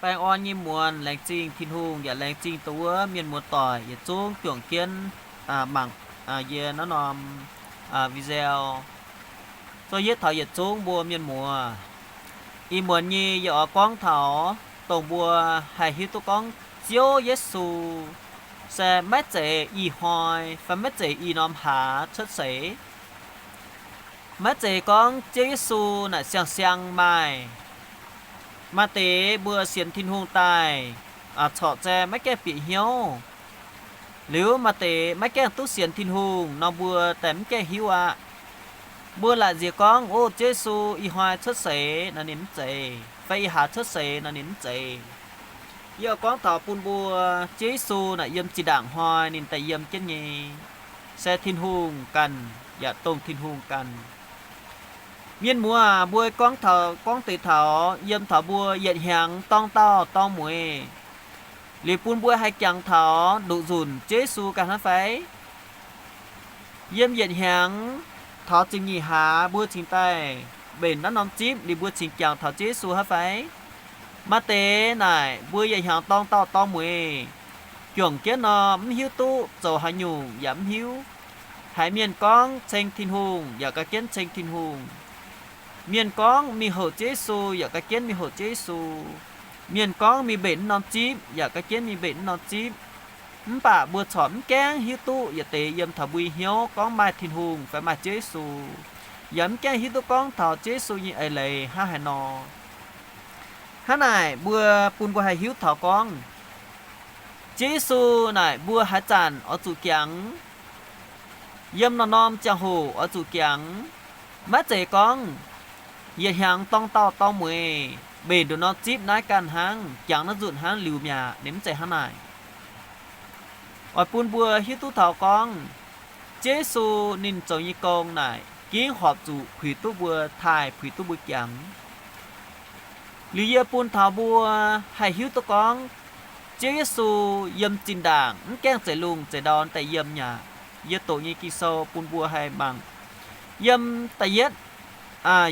Baengh orn nyei muonz laengz zingh Tin-Hungh yaac laengz zingh dongh wuov mienh muoz-doic yietc zungv juangc jienv mangc yie naaiv norm video. Zoux yie taux yietc zungv mbuo mienh muoz, ih muonz nyei yie oix gorngv taux dongh mbuo haih hiuv duqv gorngv Ziouv Yesu se maiv zeiz ih hnoi fai maiv zeiz ih norm hlaax cuotv seix. Maiv zeiz gorngv Ziouv Yesu naaic siang-siang maaih. Maaih deix mbuo sienx Tin-Hungh daaih corc zaeng maiv gaengh bieqc hnyouv. Liuz maaih deix maiv gaengh duqv sienx Tin-Hungh nor mbuo daaih mv gaengh hiuv aqv. Mbuo laaic nziex gorngv, O, Ziouv Yesu ih hnoi cuotv seix nor ninh mv zeiz, fai ih hlaax cuotv seix nor ninh mv zeiz. Yie gorngv taux bun mbuo, Ziouv Yesu naaic yiem zinh ndaangc hnoi ninh daaih yiem jienv nyei, se Tin-Hungh ganh yaac dongh Tin-Hungh ganh. Mienh muoz, mbuo gorngv taux, gorngv deix taux yiem taux mbuo yietc hnyangx dorng daauh dorng mueiz, liuz bun mbuo haih jangx taux nduqc nzunc Ziouv Yesu ganh hnangv fai? Yiem yietc hnyangx taux ziepc nyeic hlaax mbuo cingx daaih mbenc naaiv norm zipv liuz mbuo cingx jangx taux Ziouv Yesu hnangv fai? Maaih deix naaic mbuo yietc hnyangx dorng daauh dorng mueiz juangc jienv nor mv hiuv duqv zoux haaix nyungc yaac mv hiuv. Haiz mienh gorngv ceng Tin-Hungh yaac ga'jienv ceng Tin-Hungh. Mienh gorngv mingh houc Ziouv Yesu yaac ga'jienv mingh houc Ziouv Yesu. Mienh gorngv mingh mbenc naaiv norm zipv yaac ga'jienv mingh mbenc naaiv norm zipv. Mv baac mbuo corc mv gaengh hiuv duqv yietc deix yiem taux mbuo nyei hnyouv gorngv maaih Tin-Hungh fai maaih Ziouv Yesu, yaac mv gaengh hiuv duqv gorngv taux Ziouv Yesu nyei eix leiz hnangv haaix nor. Hnangv naaic mbuo, bun mbuo haih hiuv taux gorngv Ziouv Yesu naaic mbuo haaix zanc oix zuqc jangx. Yiem norm-norm ziangh hoc oix zuqc jangx. Maiv zeiz gorngv yietc hnyangx dorng daauh dorng mueiz mbenc nduqc norm zipv naaiv ganh hnangv, jangx naaiv nzunc hnangv liuz mi'aqv. Ninh mv zeiz hnangv naaic. Oix bun mbuo hiuv duqv taux gorngv Ziouv Yesu ninh zoux nyei gong naaic gengh horpc zuqc puix duqv mbuo taaih, puix duqv mbuo jangx. Liuz yie bun taux mbuo haih hiuv duqv gorngv Ziouv Yesu yiem zinh ndaangc mv gaengh zeix lungh zeix ndau daaih yiem mi'aqv. Yie doqc nyei Ging-Sou bun mbuo haih mangc. Yiem da'yietv,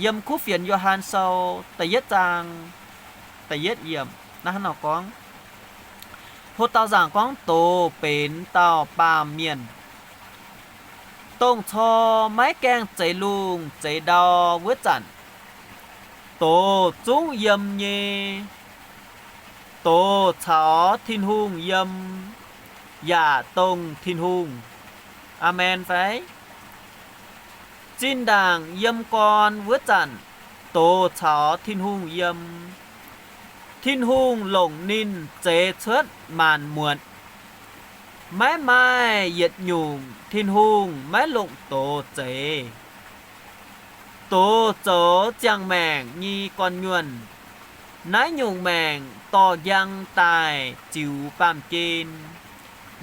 yiem kuv fienx Yo^han Sou da'yietv zaang da'yietv yiemc naaiv hnangv nor gorngv, Hlo dauh nzaangc gorngv, Doz benx dauh baamh mienh, dongh cor maiv gaengh zeix lungh zeix ndau wuov zanc, doz zungv yiem nyei. Doz caux Tin-Hungh yiem, yaac dongh Tin-Hungh. Aamen fai? Zinh ndaangc yiem gorn wuov zanc, doz caux Tin-Hungh yiem. Tin-Hungh longc ninh zeix cuotv maanc muotc. Maiv maaih yietc nyungc Tin-Hungh maiv longc doz zeix. Doz zoux ziangh maengc nyei gorn-nyuonh. Naaiv nyungc maengc dorh njang daaih ziux baamh gen.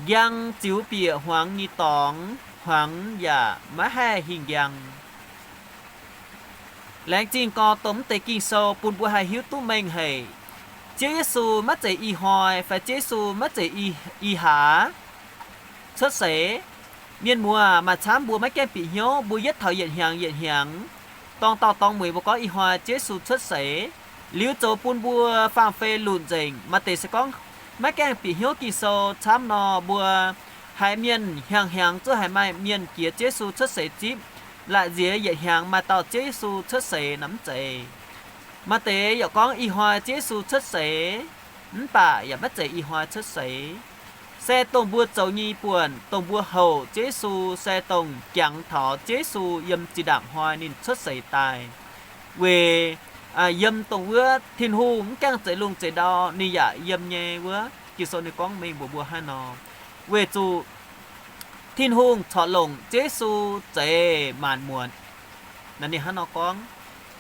Njang ziux bieqc hmuangx nyei dorngx, hmuangx yaac maiv haih hingh njang. Laengz zingh gorx dongh mv deix Ging-Sou bun mbuo haih hiuv duqv mengh haic. Ziouv Yesu maiv zeiz ih hnoi fai Ziouv Yesu maiv zeiz ih, ih hlaax cuotv seix. Mienh muoz, maaih camv mbuo maiv gaengh bieqc hnyouv, mbuo yietv taux yietc hnyangx yietc hnyangx, dorng daauh dorng mueiz mbuo gorngv ih hnoi Ziouv Yesu cuotv seix, liuz zoux bun mbuo faam-fei lunc nzengc. Maaih deix se gorngv maiv gaengh bieqc hnyouv Ging-Sou camv nor, mbuo haiz mienh hnyangx-hnyangx zuov haiz maaih mienh jiex Ziouv Yesu cuotv seix zipv, laaic nziex yietc hnyangx maaih dauh Ziouv Yesu cuotv seix nor mv zeiz. Maaih deix yaac gorngv ih hnoi Ziouv Yesu cuotv seix, mv baac yaac maiv zeiz ih hnoi cuotv seix. Se dongh mbuo zoux nyei buonc, dongh mbuo houc Ziouv Yesu, se dongh jangx taux Ziouv Yesu yiem zinh ndaangc hnoi ninh cuotv seix daaih. Weic yiem dongh wuov Tin-Hungh mv gaengh zeix lungh zeix ndau ninh yaac yiem nyei wuov, Ging-Sou ninh gorngv mengh mbuox mbuo haaix nor, weic zuqc Tin-Hungh corc longc Ziouv Yesu zeix maanc muotc. Naaiv ninh hnangv nor gorngv.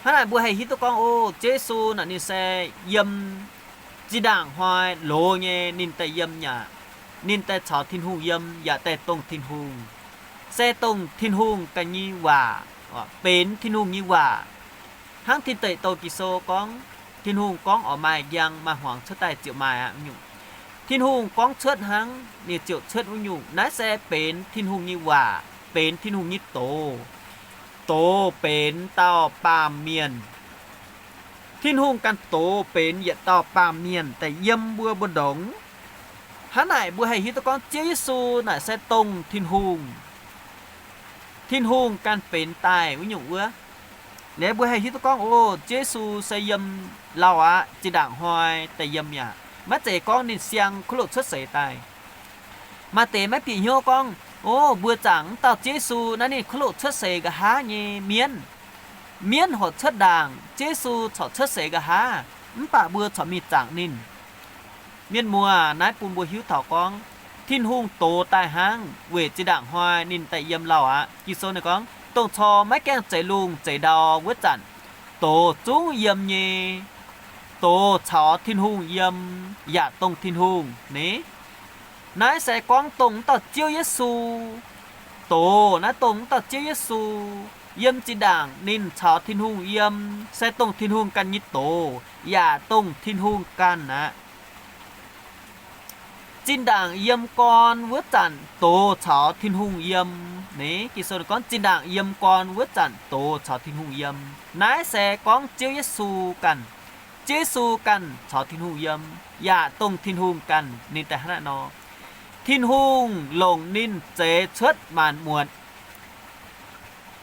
Hnangv naaic mbuo haih hiuv duqv gorngv, o, Ziouv Yesu naaic ninh se yiem zinh ndaangc hnoi loz nyei ninh daaih yiem yaac, ninh daaih caux Tin-Hungh yiem yaac daaih dongh Tin-Hungh, se dongh Tin-Hungh ganh nyei waac, benx Tin-Hungh nyei waac. Hnangv tin deic douh Ging-Sou gorngv, Tin-Hungh gorngv oix maaih njang maaih hmuangx cuotv daaih ziouc maaih aqv nyungc. Tin-Hungh gorngv cuotv hnangv, ninh ziouc cuotv wuov nyungc. Naaiv se benx Tin-Hungh nyei waac, benx Tin-Hungh nyei doz. Doz benx dauh baamh mienh. Tin-Hungh ganh doz benx yietc dauh baamh mienh daaih yiem mbuo mbu'ndongx. Hnangv naaic mbuo haih hiuv duqv gorngv Ziouv Yesu naaic se dongh Tin-Hungh. Tin-Hungh ganh benx daaih wuov nyungc wuov. Liuz mbuo haih hiuv duqv gorngv, o, Ziouv Yesu se yiem lauh aqv, zinh ndaangc hnoi daaih yiem yaac maiv zeiz gorngv ninh siang kuv loqc cuotv seix daaih. Maaih deix maiv bieqc hnyouv gorngv, o, mbuo zaangc wuov dauh Ziouv Yesu naaiv ninh kuv loqc cuotv seix nqa'haav nyei mienv. Mienv horc cuotv ndaangc, Ziouv Yesu corc cuotv seix nqa'haav, mv baac mbuo corc mingh zaangc ninh. Mienh muoz, naaiv bun mbuo hiuv taux gorngv Tin-Hungh doz daaih hnangv, weic zinh ndaangc hnoi ninh daaih yiem lauh aqv. Ging-Sou ninh gorngv, dongh corc maiv gaengh zeix lungh zeix ndau wuov zanc, doz zungv yiem nyei. Doz caux Tin-Hungh yiem, yaac dongh Tin-Hungh nyei. Naaiv se gorngv dongh wuov dauh Ziouv Yesu. Doz naaiv dongh wuov dauh Ziouv Yesu. Yiem zinh ndaangc ninh caux Tin-Hungh yiem, se dongh Tin-Hungh ganh nyei doz, yaac dongh Tin-Hungh ganh aqv. Zinh ndaangc yiem gorn wuov zanc doz caux Tin-Hungh yiem. Naaiv Ging-Sou gorngv zinh ndaangc yiem gorn wuov zanc doz caux Tin-Hungh yiem. Naaiv se gorngv Ziouv Yesu ganh. Ziouv Yesu ganh caux Tin-Hungh yiem, yaac dongh Tin-Hungh ganh ninh daaih hnangv naaiv nor. Tin-Hungh longc ninh zeix cuotv maanc muotc.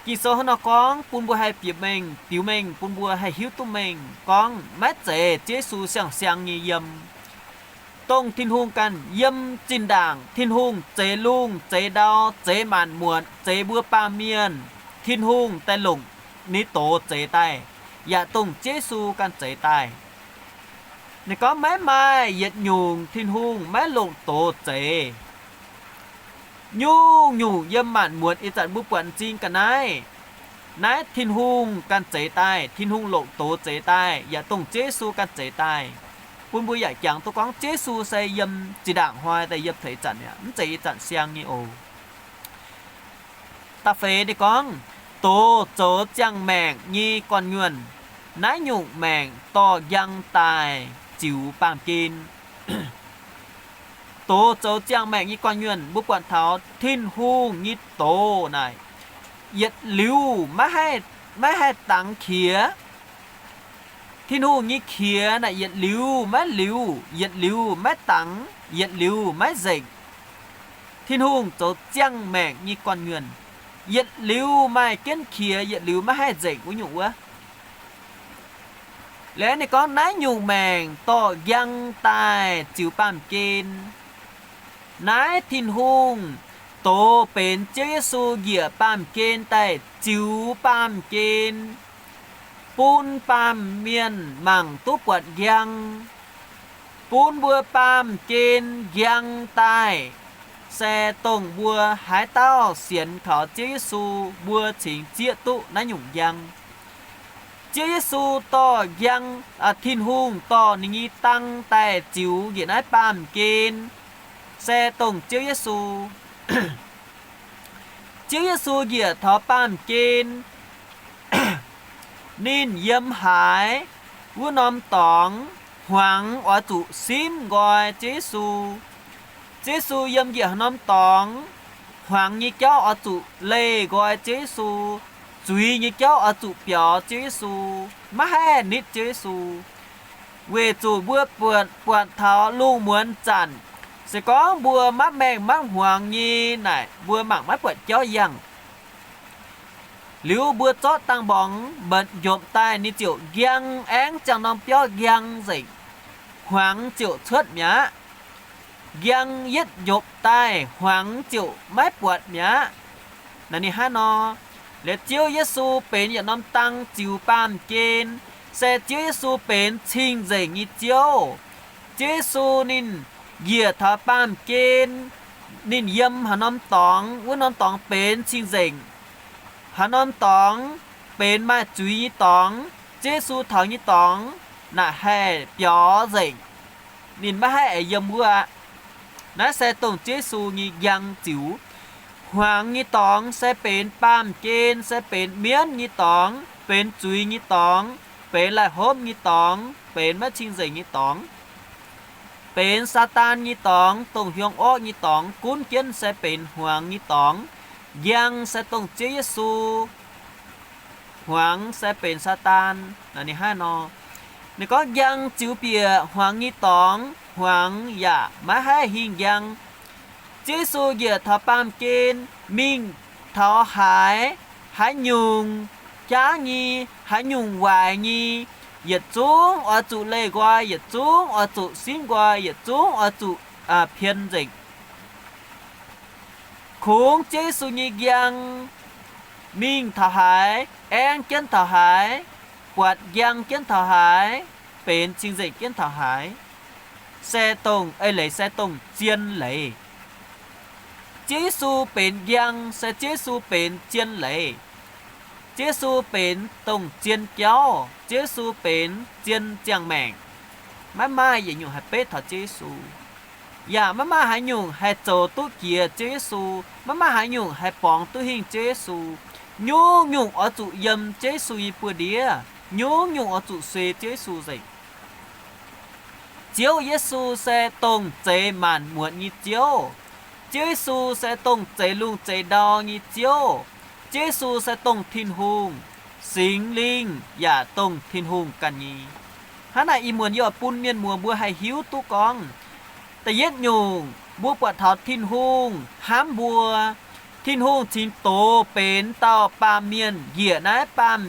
Ging-Sou hnangv nor gorngv bun mbuo haih bieqc mengh, biux mengh bun mbuo haih hiuv duqv mengh gorngv maiv zeiz Ziouv Yesu siang-siang nyei yiem. Dongh Tin-Hungh ganh yiem zinh ndaangc Tin-Hungh zeix lungh zeix ndau, zeix maanc muotc, zeix mbuo baamh mienh, Tin-Hungh daaih longc ninh doz zeix daaih, yaac dongh Ziouv Yesu ganh zeix daaih. Ninh gorngv maiv maaih yietc nyungc Tin-Hungh maiv longc doz zeix. Nyungc-nyungc yiem maanc muotc ih zanc mbuo buatc m'zing ga'naaiv, naaiv Tin-Hungh ganh zeix daaih, Tin-Hungh longc doz zeix daaih, yaac dongh Ziouv Yesu ganh zeix daaih. Bun mbuo yaac jangx duqv gorngv Ziouv Yesu se yiem zinh ndaangc hnoi daaih yiem taux ih zanc mi'aqv, mv zeiz ih zanc siang nyei oc. Da'feix ninh gorngv, doz zoux ziangh maengc nyei gorn-nyuonh, naaiv nyungc maengc dorh njang daaih ziux baamh gen. Doz zoux ziangh maengc nyei gorn-nyuonh, mbuo buatc taux Tin-Hungh nyei doz naaic, yietc liuz maiv haih, maiv haih dangx qiex. Tin-Hungh nyei qiex naaic yietc liuz maiv liuz, yietc liuz maiv dangx, yietc liuz maiv nzengc. Tin-Hungh zoux ziangh maengc nyei gorn-nyuonh, yietc liuz maaih jienv qiex, yietc liuz maiv haih nzengc wuov nyungc wuov. Liuz ninh gorngv naaiv nyungc maengc dorh njang daaih ziux baamh gen. Naaiv Tin-Hungh doz benx Ziouv Yesu njiec baamh gen daaih ziux baamh gen, bun baamh mienh mangc duqv buatc njang, bun mbuo baamh gen njang daaih, se dongh mbuo haaix dauh sienx kaux Ziouv Yesu, mbuo cingx zieqv duqv naaiv nyungc njang. Ziouv Yesu dorh njang, Tin-Hungh dorh ninh nyei dang daaih ziux njiec naaiv baamh gen, se dongh Ziouv Yesu. Ziouv Yesu njiec taux baamh gen, ninh yiem haaix, wuov norm dorngx hmuangx oix zuqc simv nqoi Ziouv Yesu. Ziouv Yesu yiem njiec haaix norm dorngx, hmuangx nyei jauv oix zuqc leih nqoi Ziouv Yesu, zuiz nyei jauv oix zuqc biaux Ziouv Yesu, maiv haih nitv Ziouv Yesu. Weic zuqc mbuo buatc, buatc taux lungh muonz zanc, se gorngv mbuo maiv maengh maiv hmuangx nyei naaic, mbuo mangc maiv buatc jauv yangh. Liuz mbuo zorqv dang mborngx mbenc njopc daaih, ninh ziouc njang aengx ziangh norm biauv njang nzengc, hmuangx ziouc cuotv mi'aqv. Njang yietv njopc daaih, hmuangx ziouc maiv buatc mi'aqv. Naaiv ninh hnangv nor, liuz Ziouv Yesu benx yietc norm dang ziux baamh gen, se Ziouv Yesu benx cing-nzengc nyei Ziouv. Ziouv Yesu ninh njiec taux baamh gen, ninh yiem haaix norm dorngx, wuov norm dorngx benx cing-nzengc. Haaix norm dorngx benx maaih zuiz nyei dorngx, Ziouv Yesu taux nyei dorngx, naaic haih biaux nzengc. Ninh maiv haih aengx yiem wuov aqv. Naaiv se dongh Ziouv Yesu nyei njang ziux. Hmuangx nyei dorngx se benx baamh gen, se benx mienv nyei dorngx, benx zuiz nyei dorngx, benx laih hlopv nyei dorngx, benx maiv cing-nzengc nyei dorngx, benx Saadaan nyei dorngx, dongh hiuang orqv nyei dorngx. Gunv jienv se benx hmuangx nyei dorngx. Njang se dongh Ziouv Yesu. Hmuangx se benx Saadaan. Naaiv ninh hnangv nor. Ninh gorngv njang ziux bieqc hmuangx nyei dorngx, hmuangx yaac maiv haih hingh njang. Ziouv Yesu njiec taux baamh gen mingh taux haaix, haaix nyungc jaav nyei, haaix nyungc waaic nyei, yietc zungv oix zuqc leih nqoi, yietc zungv oix zuqc simv nqoi, yietc zungv oix zuqc pien nzengc. Kungx Ziouv Yesu nyei njang mingh taux haaix, aengv jienv taux haaix, buatc njang jienv taux haaix, benx cing-nzengc jienv taux haaix, se dongh eix leiz se dongh zien leiz. Ziouv Yesu benx njang se Ziouv Yesu benx zien leiz. Ziouv Yesu benx dongh zien jauv, Ziouv Yesu benx zien ziangh maengc. Maiv maaih yietc nyungc haih beiv taux Ziouv Yesu. Yaac maiv maaih haaix nyungc haih zoux duqv jiex Ziouv Yesu, maiv maaih haaix nyungc haih borngz duqv hingh Ziouv Yesu. Nyungc-nyungc oix zuqc yiem Ziouv Yesu nyei buoz-ndiev, nyungc-nyungc oix zuqc suei Ziouv Yesu nzengc. Ziouv Yesu se dongh zeix maanc muotc nyei Ziouv. Ziouv Yesu se dongh zeix lungh zeix ndau nyei Ziouv. Ziouv Yesu se dongh Tin-Hungh. Singx Lingh yaac dongh Tin-Hungh ganh nyei. Hnangv naaic ih muonz yie oix bun mienh muoz mbuo haih hiuv duqv gorngv, da'yietv nyungc mbuo buatc taux Tin-Hungh hnamv mbuo. Tin-Hungh cingx doz benx dauh baamh mienh njiec naaiv baamh,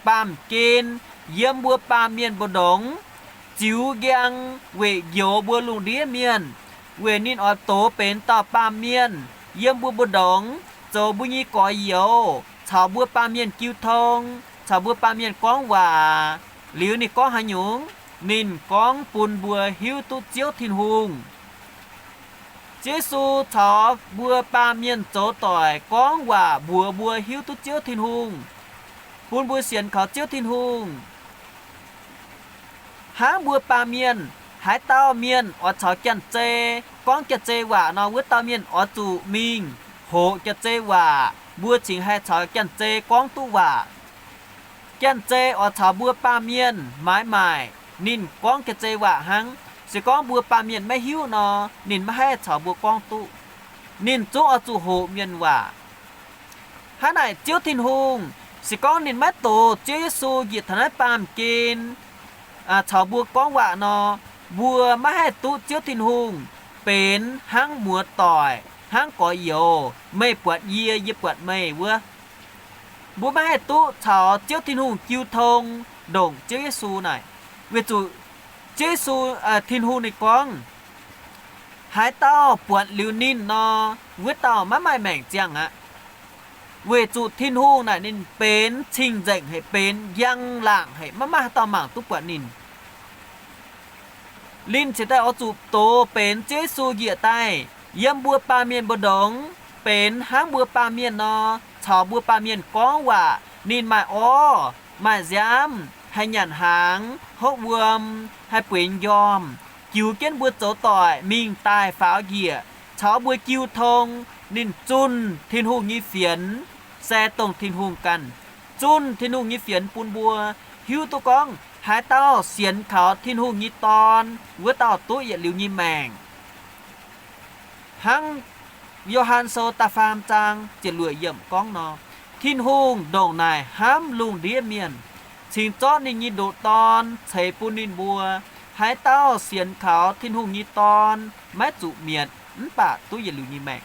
baamh gen, yiem mbuo baamh mienh mbu'ndongx ziux njang weic njoux mbuo lungh ndiev mienh, weic ninh oix doz benx dauh baamh mienh yiem mbuo mbu'ndongx zoux mbuo nyei gorx-youz, caux mbuo baamh mienh jiu tong, caux mbuo baamh mienh gorngv waac. Liuz ninh gorngv haaix nyungc? Ninh gorngv bun mbuo hiuv duqv Ziouv Tin-Hungh. Ziouv Yesu caux mbuo baamh mienh zoux doic gorngv waac mbuox mbuo hiuv duqv Ziouv Tin-Hungh, bun mbuo sienx kaux Ziouv Tin-Hungh. Hnangv mbuo baamh mienh, haaix dauh mienh oix caux janx-zei gorngv janx-zei waac nor, wuov dauh mienh oix zuqc mingh hoqc janx-zei waac. Mbuo cingx haih caux janx-zei gorngv duqv waac. Janx-zei oix caux mbuo baamh mienh maaiz maaic, ninh gorngv janx-zei waac hnangv. Se gorngv mbuo baamh mienh maiv hiuv nor, ninh maiv haih caux mbuo gorngv duqv. Ninh zungv oix zuqc hoqc mienh waac. Hnangv naaic Ziouv Tin-Hungh, se gorngv ninh maiv doz Ziouv Yesu njiec taux naaiv baamh gen caux mbuo gorngv waac nor, mbuo maiv haih duqv Ziouv Tin-Hungh benx hnangv muoz-doic, hnangv gorx-youz, meih buatc yie, yie buatc meih wuov. Mbuo maiv haih duqv caux Ziouv Tin-Hungh jiu tong ndongc Ziouv Yesu naaic, weic zuqc Ziouv Yesu, Tin-Hungh ninh gorngv, haaix dauh buatc liuz ninh nor, wuov dauh maiv maaih maengc ziangh aqv. Weic zuqc Tin-Hungh naaic ninh benx cing-nzengc haic, benx njang-laangc haic, maiv maaih haaix dauh mangc duqv buatc ninh. Ninh cingx daaih oix zuqc doz benx Ziouv Yesu njiec daaih yiem mbuo baamh mienh mbu'ndongx, benx hnangv mbuo baamh mienh nor, caux mbuo baamh mienh gorngv waac. Ninh maaih orv, maaih nziaamv, haih nyanc hnaangx, hopv wuom, haih bueix njormh, jiux jienv mbuo zoux doic mingh daaih faaux njiec, caux mbuo jiu tong. Ninh zunh Tin-Hungh nyei fienx, se dongh Tin-Hungh ganh zunh Tin-Hungh nyei fienx bun mbuo hiuv duqv gorngv haaix dauh sienx kaux Tin-Hungh nyei Dorn, wuov dauh duqv yietc liuz nyei maengc. Hnangv Yo^han Sou da'faam zaang ziepc luoqc yiemc gorngv nor, Tin-Hungh ndongc naaic hnamv lungh ndiev mienh, cingx zorqv ninh nyei ndoqc Dorn ceix bun ninh mbuo. Haaix dauh sienx kaux Tin-Hungh nyei Dorn maiv zuqc mietc, mv baac duqv yietc liuz nyei maengc.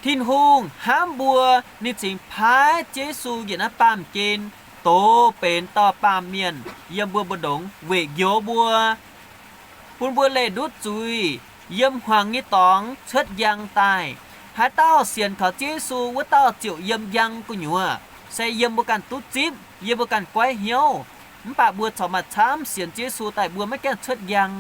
Tin-Hungh hnamv mbuo, ninh cingx paaiv Ziouv Yesu njiec naaiv baamh gen, doz benx dauh baamh mienh yiem mbuo mbu'ndongx weic njoux mbuo, bun mbuo leih ndutv zuiz, yiem hmuangx nyei dorngx cuotv njang daaih. Haaix dauh sienx kaux Ziouv Yesu, wuov dauh ziouc yiem njang gu'nyuoz, se yiem mbuo ganh duqv zipv, yiem mbuo ganh goiv hnyouv. Mv baac mbuo corc maaih camv sienx Ziouv Yesu daaih mbuo maiv gaengh cuotv njang.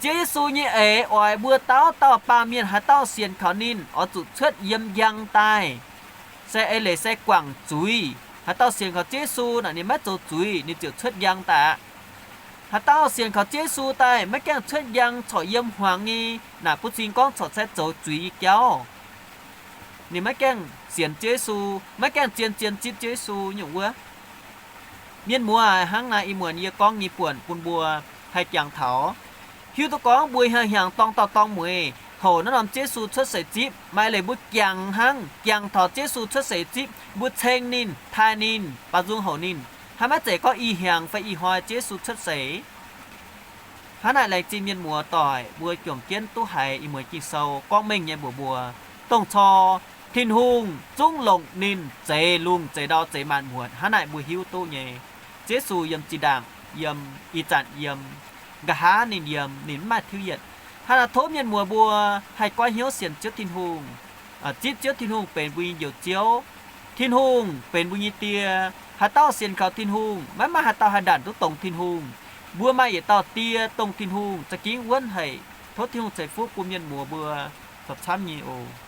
Ziouv Yesu nyei eix oix mbuo dauh dauh baamh mienh haaix dauh sienx kaux ninh oix zuqc cuotv yiem njang daaih. Se eix leiz se guangc zuiz. Haaix dauh sienx kaux Ziouv Yesu naaic ninh maiv zoux zuiz, ninh ziouc cuotv njang daaih aqv. Haaix dauh sienx kaux Ziouv Yesu daaih maiv gaengh cuotv njang corc yiem hmuangx nyei, naaic buv cing gorngv corc caeqv zoux zuiz nyei jauv. Ninh maiv gaengh sienx Ziouv Yesu, maiv gaengh zien-zien zipv Ziouv Yesu nyungc wuov. Mienh muoz, hnangv naaiv ih muonz yie gorngv nyei buonc bun mbuo haih jangx taux, hiuv duqv gorngv mbuo hnyangx-hnyangx dorng dauh dorng mueiz, Houc naaiv norm Yesu cuotv seix zipv, maaih leiz mbuo jangx hnangv, jangx taux Yesu cuotv seix zipv, mbuo ceng ninh, taaih ninh, baaux nzung houc ninh. Hnangv maiv zeiz gorngv ih hnyangx fai ih hnoi Yesu cuotv seix. Hnangv naaic laengz zingh mienh muoz doic mbuo juangc jienv duqv haiz ih muonz Ging-Sou gorngv mengh nyei mbuox mbuo, dongh cor Tin-Hungh zungv longc ninh zeix lungh zeix ndau zeix maanc muotc. Hnangv naaic mbuo hiuv duqv nyei. Yesu yiem zinh ndaangc yiem, ih zanc yiem, nqa'haav ninh yiem, ninh mv maaih tiuv yietc. Hnangv naaic tov mienh muoz mbuo haih goiv hnyouv sienx Ziouv Tin-Hungh, zipv Ziouv Tin-Hungh benx mbuo nyei Njoux Ziouv. Tin-Hungh benx mbuo nyei Die. Haaix dauh sienx kaux Tin-Hungh, maiv maaih haaix dauh haih ndanc duqv dongz Tin-Hungh. Mbuo maaih yietc dauh Die, dongh Tin-Hungh, za'gengh wuonv haic. Tov Tin-Hungh ceix fuqv bun mienh muoz mbuo fih camv nyei oc.